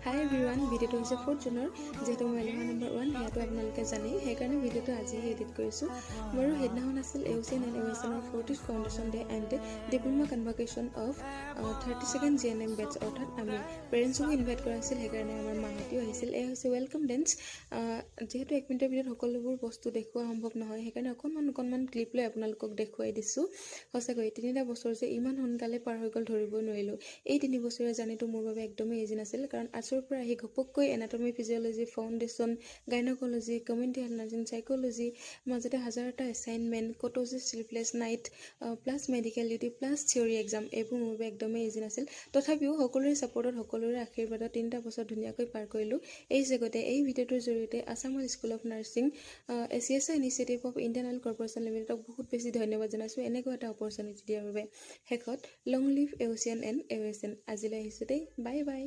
হাই everyone, ভিডিঅ'টো হৈছে 4 জুনৰ। যিহেতু মই এলোহা নম্বৰ 1, সেয়াটো আপোনালোকে জানেই, সেইকাৰণে ভিডিঅ'টো আজিহে এডিট কৰিছোঁ। বাৰু, সেইদিনাখন আছিল এউচিএন and এউএছএনৰ 40th foundation day and diploma convocation of 32nd GNM batch, অৰ্থাৎ আমি। পেৰেণ্টছকো ইনভাইট কৰা হৈছিল, সেইকাৰণে আমাৰ মাহঁতিও আহিছিল। এয়া হৈছে welcome dance. যিহেতু এক মিনিটৰ ভিতৰত সকলোবোৰ বস্তু দেখুওৱা সম্ভৱ নহয়, সেইকাৰণে অকণমান অকণমান ক্লিপ লৈ আপোনালোকক দেখুৱাই দিছোঁ। সঁচাকৈ 3টা বছৰ যে ইমান সোনকালে পাৰ হৈ গ'ল, ধৰিবই নোৱাৰিলোঁ। এই 3 বছৰীয়া জাৰ্ণিটো মোৰ বাবে একদমেই ইজি নাছিল, কাৰণ আৰ্টছৰ পৰা আহি ঘপককৈ anatomy, physiology, foundation, gynecology, community health nursing, psychology, মাজতে হাজাৰটা এছাইনমেণ্ট, কত যে sleepless night, plus medical duty, plus theory exam, এইবোৰ মোৰ বাবে একদমেই ইজি নাছিল। তথাপিও সকলোৰে ছাপৰ্টত, সকলোৰে আশীৰ্বাদত 3টা বছৰ ধুনীয়াকৈ পাৰ কৰিলোঁ। এই জগতে এই ভিডিঅ'টোৰ জৰিয়তে Assam school of nursing, ACSI initiative of Indian oil corporation লিমিটেডক বহুত বেছি ধন্যবাদ জনাইছোঁ এনেকুৱা এটা অপৰচুনিটি দিয়াৰ বাবে। শেষত, long live AOCN and AOSN। আজিলৈ আহিছোঁ দেই, বাই বাই।